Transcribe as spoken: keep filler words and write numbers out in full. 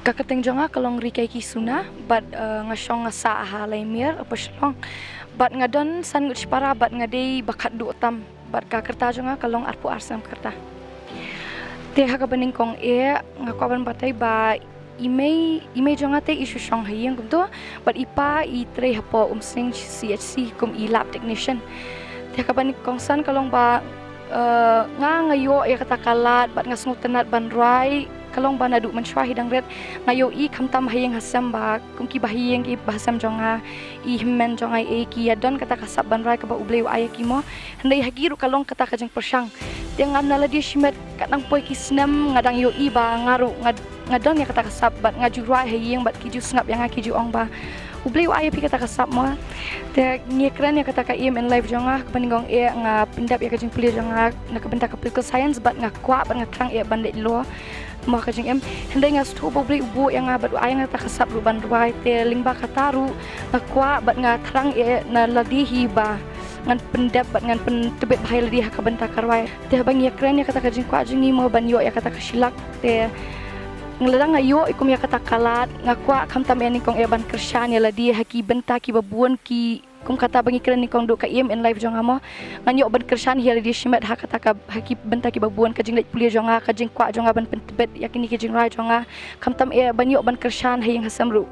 Ka kyrteng jong nga ka long Rikaiki Suna, bad eh, nga shong nga sah ha Laimir, Upper Shillong. Bad nga don san ngut shipara bad nga dei ba khatduh tam. Bad ka rta jong nga ka long arphew ar snem ka rta. Te ha kaba nyngkong eh nga kwah ban batai ba i mei, i mei jong nga te i shu shong ha ïing kumto, bad i pa i trei hapoh Umsning C H C kum i lab technician. Te ha kaba nyngkong san ka long ba eh, nga nga ïoh ïa kata ka lad bad nga sngewtynnat ban rwai, ka long ba naduh mynshuwa hi dang rit nga ïohi khamtam ha ïing ha sem ba kum ki bahaïing ki bahasem jong nga, i hynmen jong nga eh ki ïa don kata ka sap ban rwai kaba U Blei u ai ïa ki mo. Hynrei ha ki ruh ka long kata ka jingpyrshang. Te nga na lade shimet katba nang poi ki snem nga dang ïohi ba nga ruh nga nga don ïa kata ka sap bad nga ju rwai ha ïing bad ki ju sngap ïa nga ki ju ong ba U Blei u ai ïa phi kata ka sap mo. Te ngi kren ïa kata ka aim in life jong nga, kaba nyngkong eh nga pyndep ïa ka jingpule jong nga na ka bynta ka political science bad nga kwah bad nga thrang eh ban leit law mo ka jingim. Hynrei nga sngewthuh ba U Blei u buh ïa nga bad u ai ïa nga kata ka sap ruh ban rwai, te lyngba kata ruh nga kwah bad nga thrang eh na lade hi ba ngan pyndep bad ngan pyntbit bha ïa lade ha ka bynta ka rwai. Te haba ngi ïa kren ïa kata ka jingkwah jong ngi mo ban ïoh ïa kata ka shilak, te lada nga ïoh i kum ïa kata ka lad nga kwah khamtam eh nyngkong eh ban kyrshan ïa lade ha ki bynta kiba bun ki kum kata ba ngi kren nyngkong duh ka aim in life jong nga mo. Ngan ïoh ban kyrshan ïa lade shimet ha kata ka, ha ki bynta kiba bun, ka jingleit pule jong nga, ka jingkwah jong nga ban pyntbit ïa kine ki jingrwai jong nga. Khamtam eh ban ïoh ban kyrshan ha ïing ha sem ruh.